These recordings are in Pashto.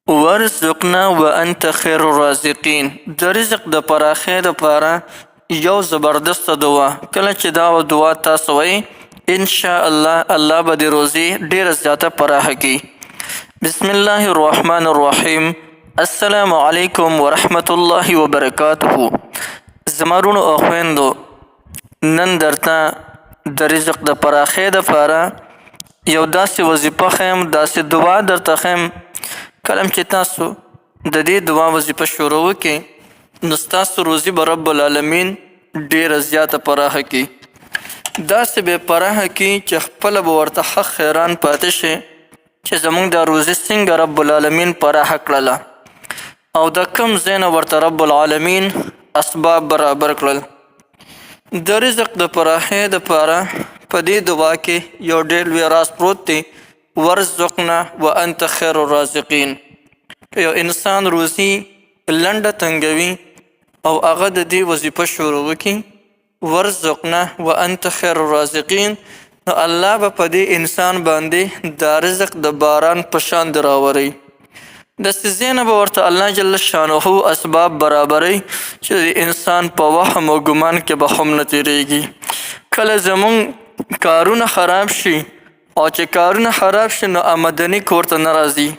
ورزقنا وانت خیر الرازقین. د رزق د پراخۍ لپاره یو زبردسته دعا، کله چې دا دعا تاسو وایئ، ان شاء الله الله به د روزي ډیره زیاته پراخه کړي. بسم الله الرحمن الرحیم. السلام علیکم ورحمت الله وبرکاته. زما وروڼو او خویندو، نن درته د رزق د پراخۍ دپاره یو داسې وظیفه ښیم، داسې دعا درته ښیم، کله چې تاسو د دې دعا وظیفه شروع وکړئ نو ستاسو روزي به رب العالمین ډیره زیاته پراخه کړي. داسې به پراخه کړي چې خپله به ورته حق حیران پاتې شي چې زموږ دا روزي څنګه رب العالمین پراخه کړله او د کوم ځای نه ورته رب العالمین اسباب برابر کړل. د رزق د پراخۍ دپاره په دې دعا کې یو ډېر لوی راز پروت دی، ورزقنا وانت خیر الرازقین. که یو انسان روزي لنډه تنګوي او هغه د دې وظیفه شروع وکړي، ورزقنا وانت خیر الرازقین، نو الله به په دې انسان باندې دا رزق د باران په شان دراوري. داسې ځای نه به ورته الله جل شانه اسباب برابروي چې د انسان په وهم او ګمان کې به هم نه تېرېږي. کله زموږ کارونه خراب شي، او چې کارونه خراب شي نو آمدني کور ته نه راځي،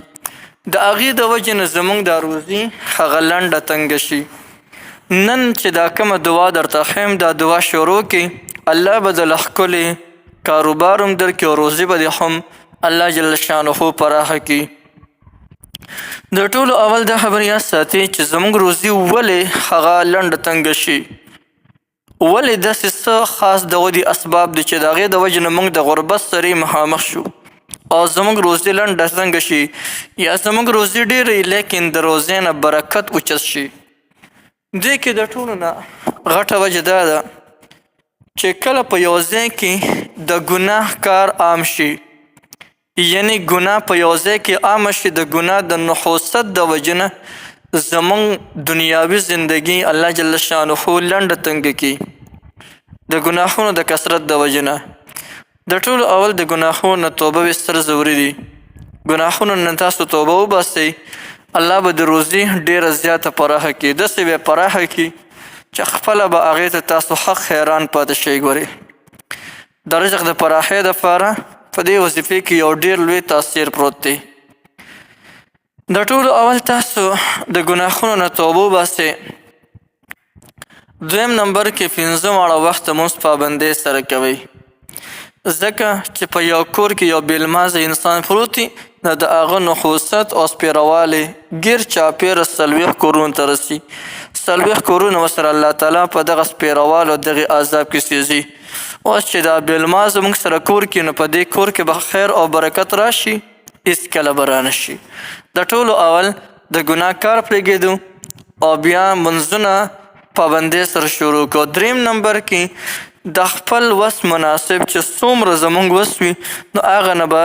د هغې د وجې نه زموږ دا روزي هغه لنډه تنګه شي. نن چې دا کومه دعا درته ښیم، دا دعا شروع کړئ، الله به د له ښکلې کاروبار هم درکړي او روزي به دې هم الله جل شانه پراخه کړي. د ټولو اول دا خبره یاد ساتئ چې زموږ روزي ولې هغه لنډه تنګه شي، ولې داسې څه خاص د ودې اسباب دي چې د هغې د وجې نه موږ د غربت سره مخامخ شو او زموږ روزي لنډه تنګه شي، یا زموږ روزي ډېره وي لیکن د روزۍ نه برکت اوچت شي. دې کې د ټولو نه غټه وجه دا ده چې کله په یو ځای کې د ګناه کار عام شي، یعنی ګناه په یو ځای کې عامه شي، د ګناه د نحوست د وجې نه زموږ دنیاوي زندگی الله جل شانه لنډه تنګه کړي، د ګناهونو د کثرت د وجې نه. د ټولو اول د ګناهونو نه توبه ویستل ضروري دي. ګناهونو نه تاسو توبه وباسئ، الله به د روزي ډېره زیاته پراخه کړي، داسې به یې پراخه کړي چې خپله به هغې ته تاسو حق حیران پاتې شئ. ګورئ، د رزق د پراخۍ دپاره په دې وظیفې کې یو ډېر لوی تاثیر پروت دی. د ټولو اول تاسو د ګناهونو نه توبه وباسئ. دویم نمبر کې پنځه واړه وخت لمونځ پابندۍ سره کوئ، ځکه چې په یو کور کې یو بې لمانځه انسان پروت وي نو د هغه نحوست او سپېروالی ګیر چاپېره 40 کورونو ته رسي. 40 کورونه ورسره الله تعالی په دغه سپېروالو دغې عذاب کې سېځي. اوس چې دا بې لمانځه موږ سره کور کې، نو په دې کور کې به خیر او برکت راشي؟ هېڅکله به رانه شي. د ټولو اول د ګناه کار پرېږدو او بیا منځونه پابندۍ سره شروع کړو. دریم نمبر کې د خپل وس مناسب چې څومره زموږ وس وي نو هغه نه به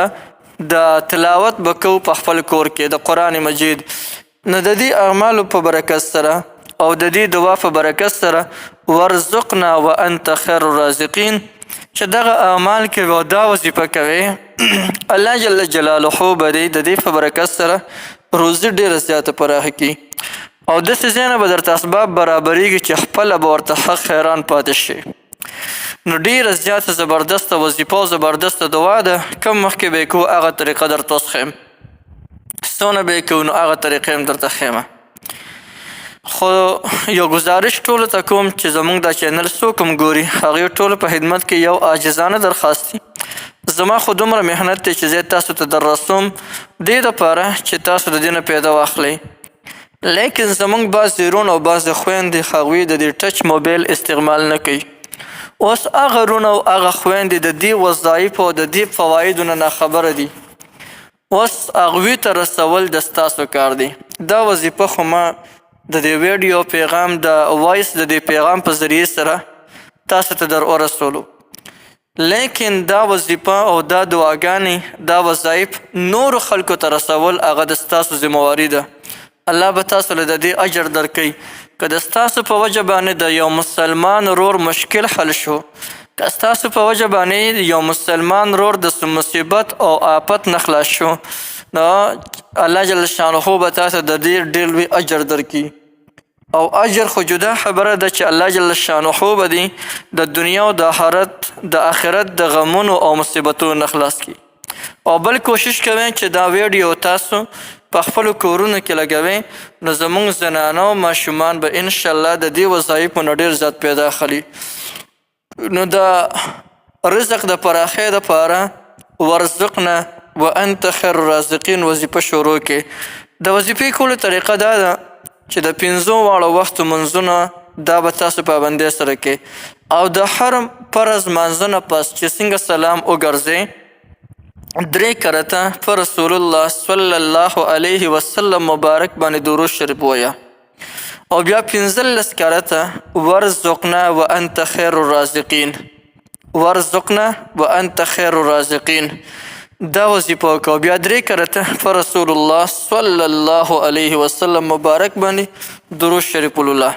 د تلاوت به کوو په خپل کور کې د قرآن مجید. نو د دې اعمالو په برکت سره او د دې دعا په برکت سره، ورزقنا وانت خیر الرازقین، چې دغه اعمال کوي او دا وظیفه کوي، الله جل جلاله به دې د دې په برکت سره روزي ډېره زیاته پراخه کړي او داسې ځای نه به درته اسباب برابرېږي چې خپله به ورته حق حیران پاتې شي. نو ډېره زیاته زبردسته وظیفه او زبردسته دعا ده. کوم مخکې به یې کوو هغه طریقه درته اوس ښیم، څونه به یې کوو نو هغه طریقه هم درته ښیم. خو یو ګزارش ټولو ته کوم چې زموږ دا چینل څوک هم ګوري، هغې ټولو په خدمت کې یو عاجزانه درخواست دی. زما خو دومره محنت دی چې زه تاسو ته در رسوم دې دپاره چې تاسو د دې نه پیدا واخلئ، لیکن زموږ بعضې وروڼه او بعضې خویندې هغوی د دې ټچ موبایل استعمال نه کوي. اوس هغه وروڼه او هغه خویندې د دې وظایفو او د دې فوایدو نه ناخبره دي. اوس هغوی ته رسول د ستاسو کار دی. دا وظیفه خو ما د دې ویډیو پیغام، د وایس د دې پیغام په ذریعه سره تاسو ته در ورسولو، لیکن دا وظیفه او دا دعاګانې، دا وظایف نورو خلکو ته رسول هغه د ستاسو ذمهواري ده. الله به تاسو له د دې اجر درکوي. که د ستاسو په وجه باندې د یو مسلمان ورور مشکل حل شو، که ستاسو په وجه باندې یو مسلمان ورور د څه مصیبت او آفت نه خلاص شو، نو الله جل شانه به تاسو د ډیر ډیر لوی اجر درکړي. او اجر خو جدا خبره ده چې الله جل شانه به دي د دنیا او د آخرت د آخرت د غمونو او مصیبتونو نه خلاص کړي. او بل کوشش کوئ چې دا ویډیو تاسو په خپلو کورونو کې لګوئ، نو زمونږ زنانه او ماشومان به انشاءالله د دې وظایفو نه ډېر زیات پیدا اخلي. نو د رزق د پراخۍ دپاره ورزقنا وانت خیر الرازقین وظیفه شروع کړئ. د وظیفې کولو طریقه دا ده چې د پنځو واړو وختو منځونه دا به تاسو پابندۍ سره کوئ، او د هر فرض مانځه نه پس چې څنګه سلام وګرځئ درې کرته پر رسول الله صلی الله علیه وسلم مبارک باندې درود شریف ووایه، او بیا 15 کرته ورزقنا وانت خیر الرازقین، ورزقنا وانت خیر الرازقین دا وظیفه وکړه، او بیا درې کرته پر رسول الله صلی الله علیه وسلم مبارک باندې درود شریف ولوله،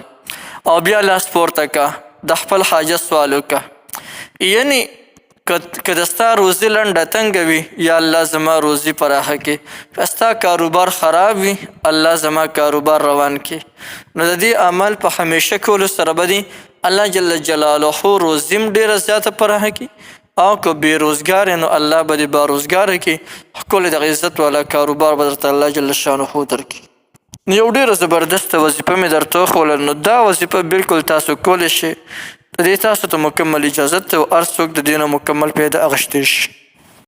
او بیا لاس پورته که د خپل حاجت سوال وکړه. یعنی که د ستا روزي لنډه تنګه وي، یا الله زما روزي پراخه کړي، که ستا کاروبار خراب وي، الله زما کاروبار روان کړي. نو د دې عمل په همیشه کولو سره به دي الله جل جلاله روزي هم ډېره زیاته پراخه کړي، او که بې روزګار یې نو الله به دې باروزګاره کړي، ښکلی دغه عزت والا کاروبار به درته الله جل شانه درکړي. نو یو ډېره زبردسته وظیفه مې درته وښوله. نو دا وظیفه بالکل تاسو کولی شئ، د دې تاسو ته مکمل اجازت دی او هر څوک د دې نه مکمل پیدا اخیستی شي.